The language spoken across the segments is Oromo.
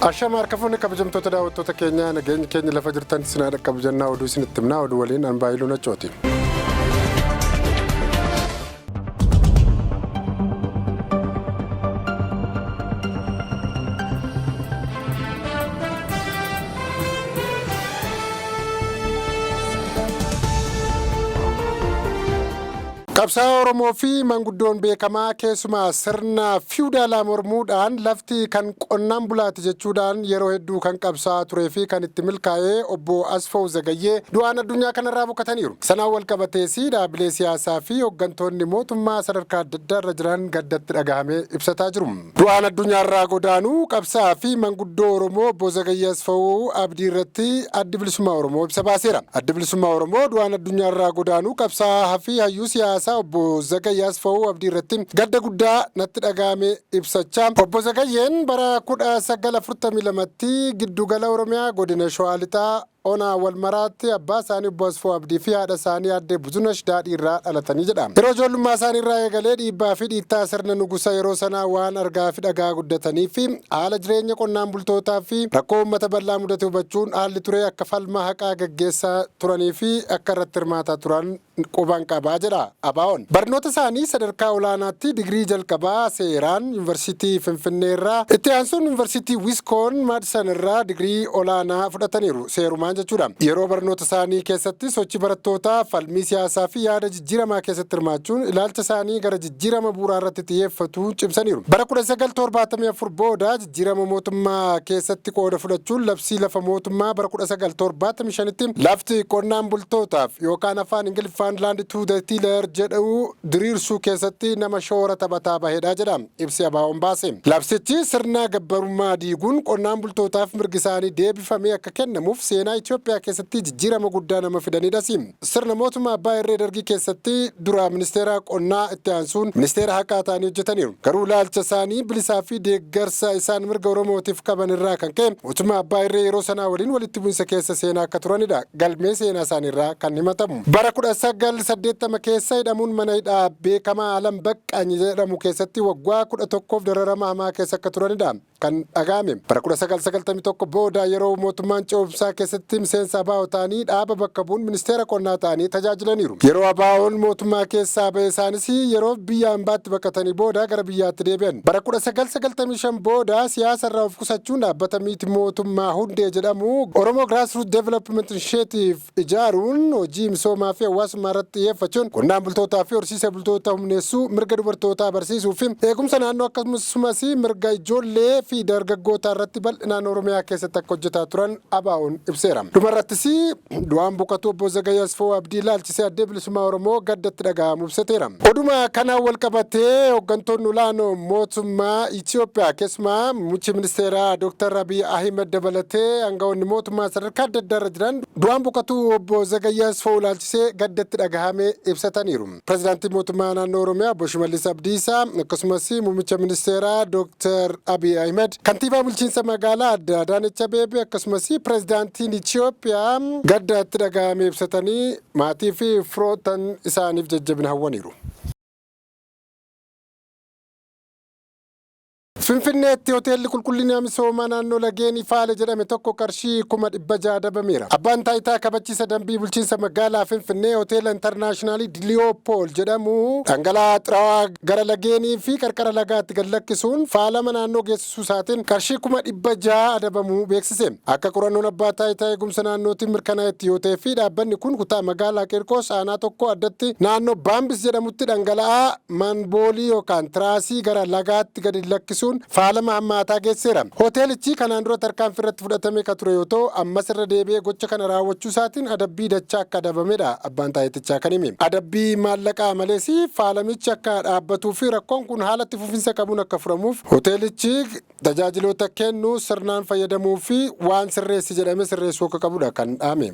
Ashama harka fuunni kabajamtoota daawwattoota keenyaa, nageenyi keenya lafa jirtan sinaa dhaqqabu jennaa. Oduu isinitti himnaa, oduu waliin an Baayiluu Nachooti. Qabsaa'aa Oromoo fi manguddoon beekamaa, keessumaa sirna fiwudaalaa mormuudhaan lafti kan qonnaan bulaati jechuudhaan yeroo hedduu kan qabsaa'aa turee fi kan itti milkaa'ee obbo Asfaw Zagayyee du'aan addunyaa kanarraa boqotaniiru. Sanaan wal qabatees dhaabbilee siyaasaa fi hooggantoonni mootummaa sadarkaa adda addaa irra jiran gaddatti dhagahame ibsataa jiru. Du'aan addunyaarraa godaanuu qabsaa'aa fi manguddoo Oromoo obbo Zagayyee Asfaw Abdii irratti Addi Bilisummaa Oromoo ibsa baaseera. Addi Bilisummaa Oromoo du'aan addunyaarraa godaanuu qabsaa'aa fi hayyuu siyaasaa obbo Zagayyee Asfaw Abdii irratti gadda guddaa natti dhagahame ibsachaa, obbo Zagayyeen bara 1942tti giddugala Oromiyaa, godina Shawaa Lixaa, Onaa Walmaraatti abbaa isaanii obbo Asfoo Abdii fi haadha isaanii aadde Buzunash Daadhii irraa dhalatanii jedha. Yeroo ijoollummaa isaanii irraa eegalee dhiibbaa fi dhiittaa sirna nugusa yeroo sanaa waan argaa fi dhagaa guddatanii fi haala jireenya qonnaan bultootaa fi rakkoo uummata bal'aa mudate hubachuun haalli ture akka falma haqaa gaggeessaa turanii fi akka irratti hirmaataa turan quban qabaa jedha ABO'n. Barnoota isaanii sadarkaa olaanaatti digirii jalqabaa seeraan Yuunivarsiitii Finfinnee irraa, itti aansuun Yuunivarsiitii Wiskoon Maadison irraa digirii olaanaa fudhataniiru, seerumaan jechuudha. Yeroo barnoota isaanii keessatti sochii barattootaa, falmii siyaasaa fi yaada jijjiiramaa keessatti hirmaachuun ilaalcha isaanii gara jijjiirama bu'uuraa irratti xiyyeeffatu cimsaniiru. Bara 1974 booda jijjiirama mootummaa keessatti qooda fudhachuun labsii lafa mootummaa bara 1975tti lafti qonnaan bultootaaf yookaan afaan Ingiliffaan "Land to the Tiller" jedhu diriirsuu keessatti nama shoora taphataa bahedha jedha ibsi ABO'n baase. Labsichi sirna gabbarummaa diiguun qonnaan bultootaaf mirgi isaanii deebifamee akka kennamuuf seenaa Itoophiyaa keessatti jijjiirama guddaa nama fidanidhas. Sirna mootummaa abbaa irree Dargii keessatti dura ministeera qonnaa, itti aansuun ministeera haqaa ta'anii hojjetaniiru. Garuu ilaalcha isaanii bilisaa fi deeggarsa isaan mirga Oromootiif qaban irraa kan ka'e mootummaa abbaa irree yeroo sanaa waliin walitti bu'insa keessa seenaa akka turanidha galmee seenaa isaanii irraa kan himatamu. Bara 1980 keessa hidhamuun mana hidhaa beekamaa Alam Baqqaany jedhamu keessatti waggaa 11f dararama hamaa keessa akka turanidha kan dhaga'ame. Bara 1991 booda yeroo mootummaan ce'umsaa keessatti miseensa ABO ta'anii dhaaba bakka bu'uun ministeera qonnaa ta'anii tajaajilaniiru. Yeroo ABO'n mootummaa keessaa ba'e isaanis yeroo biyya hambaatti baqatanii booda gara biyyaatti deebi'an. Bara 1995 booda siyaasa irraa of qusachuun dhaabbata miti mootummaa Hundee jedhamu, Oromoo Grassroots Development Initiative, ijaaruun hojii misoomaa fi hawaasummaa irratti xiyyeeffachuun qonnaan bultootaa fi horsiisee bultoota humneessuu, mirga dubartootaa barsiisuu fi eegumsa naannoo, akkasumas mirga ijoollee fi dargaggootaa irratti bal'inaan Oromiyaa keessatti akka hojjetaa turan ABO'n ibseera. Dhumarrattis du'aan boqotuu obbo Zagayyee Asfoo Abdii ilaalchisee Addee Bilisummaa Oromoo gaddatti dhaga'amu ibsateera. Oduma kanaan wal qabatee hooggantoonni olaanoo mootummaa Itoophiyaa, keessumaa muummichi ministeeraa Dr. Abiy Ahmed dabalatee aangawoonni mootummaa sadarkaa adda addaa irra jiran, du'aan boqotuu obbo Zagayyee Asfoo ilaalchisee gaddatti dhagahame ibsataniiru. Pireezidaantii mootummaa naannoo Oromiyaa obbo Shimallis Abdiisaa, akkasumas muummicha ministeeraa Dr. Abiy Ahmed, kantiibaa bulchiinsa magaalaa Adde Adaanech Abeebee, akkasumas pireezidaantiin Itoophiyaa gaddatti dhagahame ibsatanii maatii fi firoottan isaaniif jajjabina hawwaniiru. Finfinneetti hoteelli qulqullina misoomaa naannoo lageenii faale jedhame tokko qarshii 600,000 adabameera. Abbaan taayitaa kabachiisa dambii bulchiinsa magaalaa Finfinnee hoteela Intarnaashinaalii Diliyooppool jedhamu dhangala'aa xuraawaa gara lageenii fi qarqara lagaatti gad lakkisuun faalama naannoo geessisuu isaatiin qarshii 600,000 adabamuu beeksise. Akka qorannoon abbaa taayitaa eegumsa naannootiin mirkanaa'etti yoo ta'e fi dhaabbanni kun kutaa magaalaa Qirqoos aanaa 1, addatti naannoo Baambis jedhamutti dhangala'aa manboolii yookaan tiraasii gara lagaatti gadi lakkisuun faalama hammaataa geessiseera. Hoteelichi kanaan dura tarkaanfii irratti fudhatamee kan ture yoo ta'u, ammas irra deebi'ee gocha kana raawwachuu isaatiin adabbii dachaa akka adabamedha abbaan taayitichaa kan hime. Adabbii maallaqaa malees faalamichi akka dhaabbatuu fi rakkoon kun haala itti fufinsa qabuun akka furamuuf hoteelichi tajaajiloota kennu sirnaan fayyadamuu fi waan sirreessi jedhame sirreessuu akka qabudha kan dhaame.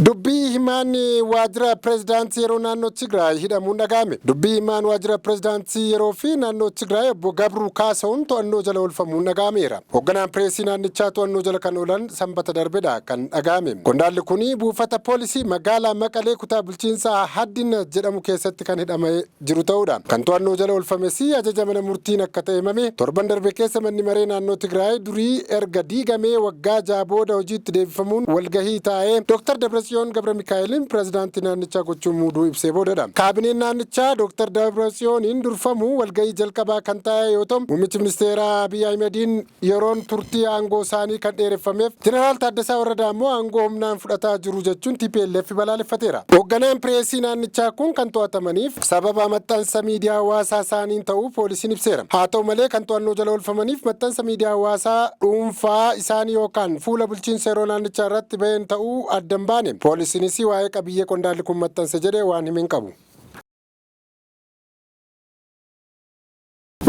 Dubbii Himaan waajjira pireezidaantii yeroo naannoo Tigraay hidhamuun dhaga'ame. Dubbii himaan waajjira pireezidaantii yeroo fi naannoo Tigraay obbo Gabruu Kaasa'uun to'annoo jala oolfamuun dhaga'ameera. Hoogganaan pireesii naannichaa to'annoo jala kan oolan Sanbata darbedha kan dhaga'ame. Qondaalli kun buufata poolisii magaalaa Maqalee kutaa bulchiinsa Haddina jedhamu keessatti kan hidhamee jiru ta'uudha. Kan to'annoo jala oolfames ajaja mana murtiin akka ta'e himame. Torban darbe keessa manni maree naannoo Tigraay durii erga diigamee waggaa 6 booda hojiitti deebifamuun walgahii taa'ee Dr. Dabratsiyoon Gabra Mikaa'eliin pireezidaantii naannichaa gochuun muuduu ibsee boodadha. Kaabineen naannichaa Dr. Dabratsiyooniin durfamu walgahii jalqabaa kan taa'e yoo ta'u, muummichi ministeeraa Abiy Ahimediin yeroon turtii aangoo isaanii kan dheereffameef Jeneraal Taaddasaa Warradaa immoo aangoo humnaan fudhataa jiru jechuun TPLF balaaleffateera. Hoogganaan pireesii naannichaa kun kan to'atamaniif sababa maxxansa miidiyaa hawaasaa isaaniin ta'uu poolisiin ibseera. Haa ta'u malee, kan to'annoo jala oolfamaniif maxxansa miidiyaa hawaasaa dhuunfaa isaanii yookaan fuula bulchiinsa yeroo naannichaa irratti baheen ta'uu adda hin baane. Poolisiinis waa'ee qabiyyee qondaalli kun maxxanse jedhe waan hime hin qabu.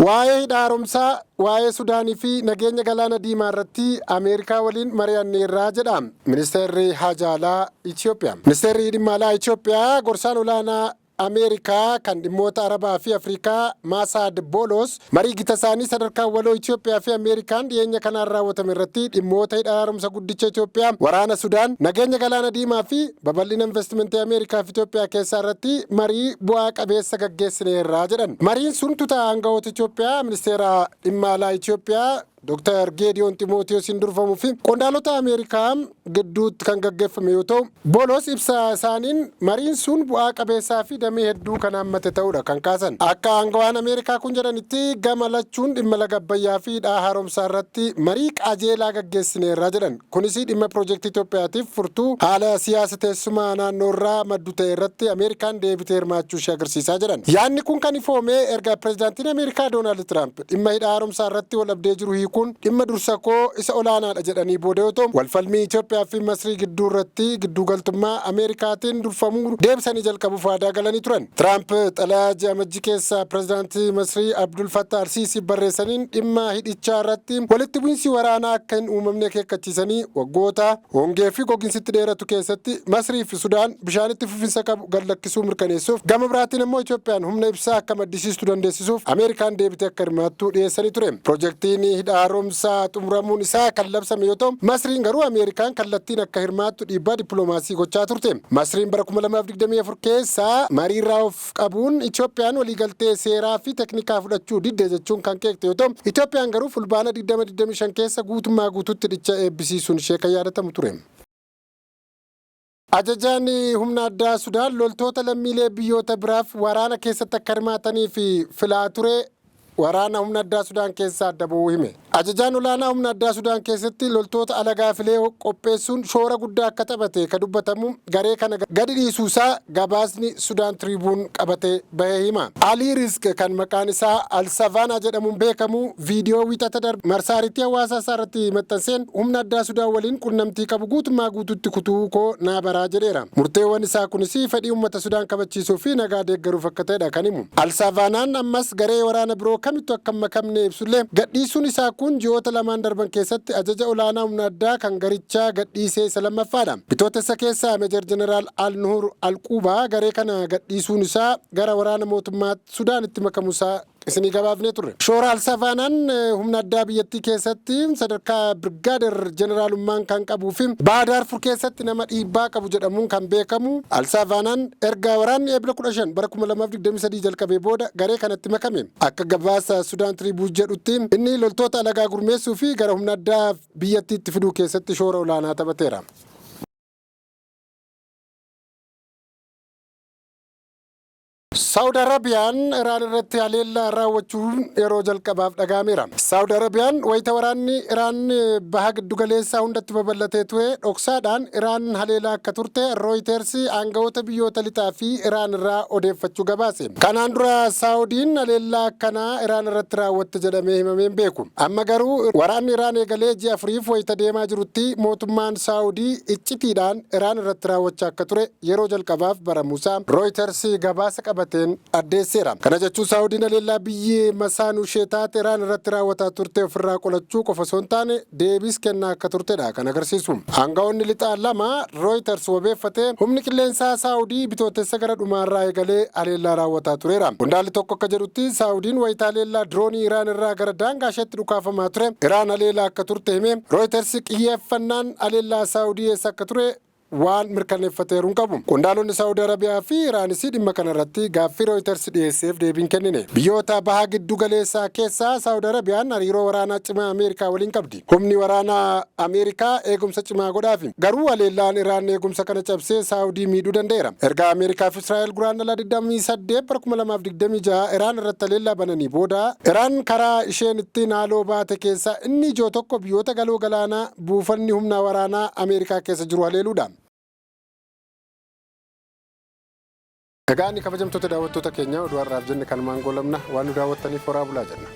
Waa'ee hidha haaromsaa, waa'ee Sudaanii fi nageenya Galaana Diimaa irratti Ameerikaa waliin mari'anneerraa jedha Ministeerri Haajaa Alaa Itoophiyaa. Ministeerri Dhimma Alaa Itoophiyaa gorsaan olaanaa Ameerikaa kan dhimmoota Arabaa fi Afrikaa Maasaad Boolos marii gita isaanii sadarkaa waloo Itoophiyaa fi Ameerikaan dhiyeenya kanaan raawwatame irratti dhimmoota hidha haaromsa guddicha Itoophiyaa, waraana Sudaan, nageenya Galaana Diimaa fi babal'ina investimentii Ameerikaa fi Itoophiyaa keessaa irratti marii bu'aa qabeessa gaggeessineerra jedhan. Mariin sun tuta aangawoota Itoophiyaa, Ministeera Dhimma Alaa Itoophiyaa Dr. Geediyoon Ximootiyoosiin durfamuu fi qondaalota Ameerikaa gidduutti kan gaggeeffame yoo ta'u, Bolos ibsa isaaniin mariin sun bu'aa qabeessaa fi damee hedduu kan hammate ta'uudha kan kaasan. Akka aangawaan Ameerikaa kun jedhanitti, gama lachuun dhimma laga Abbayyaa fi hidhaa haaromsaa irratti marii qajeelaa gaggeessineerra jedhan. Kunis dhimma pirojektii Itoophiyaatiif furtuu haala siyaasa teessuma naannoorraa maddu ta'e irratti Ameerikaan deebitee hirmaachuu ishee agarsiisaa jedhan. Yaadni kun kan ifoome erga pireezidaantiin Ameerikaa Doonaald Tiraamp dhimma hidha haaromsaa irratti waldhabdee jiru hiikuun dhimma dursa koo isa olaanaadha jedhanii booda yoo ta'u, walfalmii Itoophiyaa fi Masrii gidduu irratti gidduugaltummaa Ameerikaatiin durfamuu deebisanii jalqabuuf waadaa galanii turan. Tiraamp xalayaa ji'a Amajjii keessa pireezidaantii Masrii Abdul Fattah al-Siisiif barreessaniin dhimma hidhichaa irratti walitti bu'insi waraanaa akka hin uumamne akeekkachiisanii, waggoota hongee fi goginsitti dheeratu keessatti Masrii fi Sudaan bishaan itti fufinsa qabu gad lakkisuu mirkaneessuuf, gama biraatiin ammoo Itoophiyaan humna ibsaa akka maddisiistu dandeessisuuf Ameerikaan deebitee akka hirmaattu dhiyeessanii ture. Pirojektiin hidha haaromsaa xumuramuun isaa kan labsame yoo ta'u, Masriin garuu Ameerikaan kallattiin akka hirmaattu dhiibbaa dippiloomaasii gochaa turte. Masriin bara 2024 keessa mariirraa of qabuun Itoophiyaan waliigaltee seeraa fi teknikaa fudhachuu didde jechuun kan qeeqxe yoo ta'u, Itoophiyaan garuu Fulbaana 2025 keessa guutummaa guutuutti hidhicha eebbisiisuun ishee kan yaadatamu ture. Ajajaan humna addaa Sudaan loltoota lammiilee biyyoota biraaf waraana keessatti akka hirmaataniif filaa ture waraana humna addaa Sudaan keessaa adda ba'uu hime. Ajajaan olaanaa humna addaa Sudaan keessatti loltoota alagaa filee qopheessuun shoora guddaa akka taphate ka dubbatamu garee kana gadi dhiisuusaa gabaasni Sudaan Tiriibuun qabate bahee hima. Alii Rizq kan maqaan isaa Al-Savaanaa jedhamuun beekamu viidiyoo Wiixata darbe marsaariitii hawaasaa isaa irratti maxxanseen humna addaa Sudaan waliin qunnamtii qabu guutummaa guutuutti kutuu koo naa baraa jedheera. Murteewwan isaa kunis fedhii uummata Sudaan kabachiisuu fi nagaa deeggaruuf akka ta'edha kan himu. Al-Saavaanaan ammas garee waraana biroo kamittu akka hin makamne ibsullee, gadhiisuun isaa kun ji'oota lamaan darban keessatti ajaja olaanaa humna addaa kan garichaa gadhiisee isa lammaffaadha. Bitootessa keessa Mejer Jeneraal Al-Nuhur Al-Quubaa garee kana gadhiisuun isaa gara waraana mootummaa Sudaanitti makamuu isaa isinii gabaafnee turre. Shoora Al-Savaanaan humna addaa biyyattii keessatti sadarkaa Birgaader Jeneraalummaan kan qabuu fi Baha Daarfur keessatti nama dhiibbaa qabu jedhamuun kan beekamu Al-Savaanaan erga waraanni Eebla 15 bara 2023 jalqabee booda garee kanatti makame. Akka gabaasa Sudaan Tiribuun jedhutti inni loltoota alagaa gurmeessuu fi gara humna addaa biyyattiitti fiduu keessatti shoora olaanaa taphateera. Saawud Arabiyaan Iraan irratti haleellaa raawwachuun yeroo jalqabaaf dhaga'ameera. Saawud Arabiyaan wayita waraanni Iraan baha giddugaleessaa hundatti babal'atee ture dhoksaadhaan Iraan haleelaa akka turte Rooyiters aangawoota biyyoota lixaa fi Iraan irraa odeeffachuu gabaase. Kanaan dura Saawudiin haleellaa akkanaa Iraan irratti raawwatte jedhamee himamee hin beeku. Amma garuu waraanni Iraan eegalee ji'a afuriif wayita deemaa jirutti mootummaan Saawudii iccitiidhaan Iraan irratti raawwachaa akka ture yeroo jalqabaaf baramuusaa Rooyiters gabaasa qabateen BBC'n addeesseera. Kana jechuun Saawudiin haleellaa biyyi masaanuu ishee taate Iraan irratti raawwataa turte ofirraa qolachuu qofa osoo hin taane deebiis kennaa akka turtedha kan agarsiisu. Aangawoonni lixaa lama Reuters wabeeffatee humni qilleensaa Saawudii Bitootessa gara dhumaarraa eegalee haleellaa raawwataa tureera. Qondaalli tokko akka jedhutti, Saawudiin wayita haleellaa diroonii Iraan irraa gara daangaa isheetti dhukaafamaa ture Iraan haleelaa akka turte hime. Reuters qiyyeeffannaan haleellaa Saawudii eessa akka ture waan mirkaneeffateeru hin qabu. Qondaalonni Saawudi Arabiyaa fi Iraanis dhimma kanarratti gaaffii Reuters dhiyeesseef deebii hin kennine. Biyyoota baha giddu galeessaa keessaa Saawudi Arabiyaan hariiroo waraanaa cimaa Ameerikaa waliin qabdi. Humni waraanaa Ameerikaa eegumsa cimaa godhaafi. Garuu haleellaan Iraan eegumsa kana cabsee Saawudii miidhuu danda'eera. Erga Ameerikaa fi Israa'el Guraandhala 28 bara 2026 Iraan irratti haleellaa bananii booda, Iraan karaa isheen ittiin haaloo baate keessaa inni ijoo tokko biyyoota Galoo Galaanaa buufanni humna waraanaa Ameerikaa keessa jiru haleeluudha. Egaa inni kabajamtoota daawwattoota keenyaa, oduu har'aaf jenne kanumaan goolabna. Waan nu daawwattaniif horaa bulaa jenna.